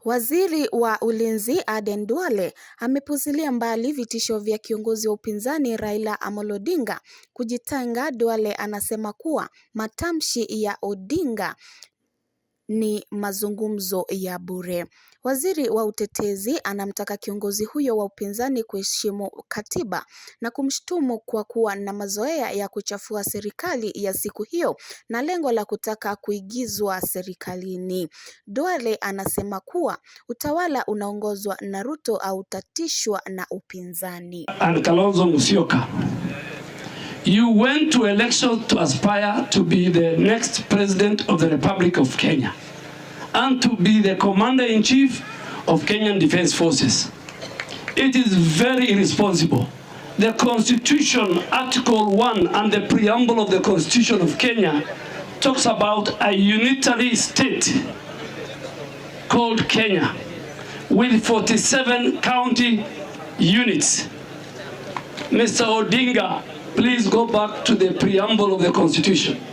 Waziri wa Ulinzi Aden Duale amepuuzilia mbali vitisho vya kiongozi wa upinzani Raila Amolo Odinga kujitenga. Duale anasema kuwa matamshi ya Odinga ni mazungumzo ya bure. Waziri wa utetezi anamtaka kiongozi huyo wa upinzani kuheshimu katiba na kumshutumu kwa kuwa na mazoea ya kuchafua serikali ya siku hiyo na lengo la kutaka kuingizwa serikalini. Duale anasema kuwa utawala unaongozwa na Ruto hautatishwa na upinzani. And Kalonzo Musyoka, you went to election to aspire to be the next president of the Republic of Kenya and to be the commander-in-chief of Kenyan Defense Forces. It is very irresponsible. The Constitution, Article 1 and the preamble of the Constitution of Kenya talks about a unitary state called Kenya with 47 county units. Mr. Odinga, please go back to the preamble of the Constitution.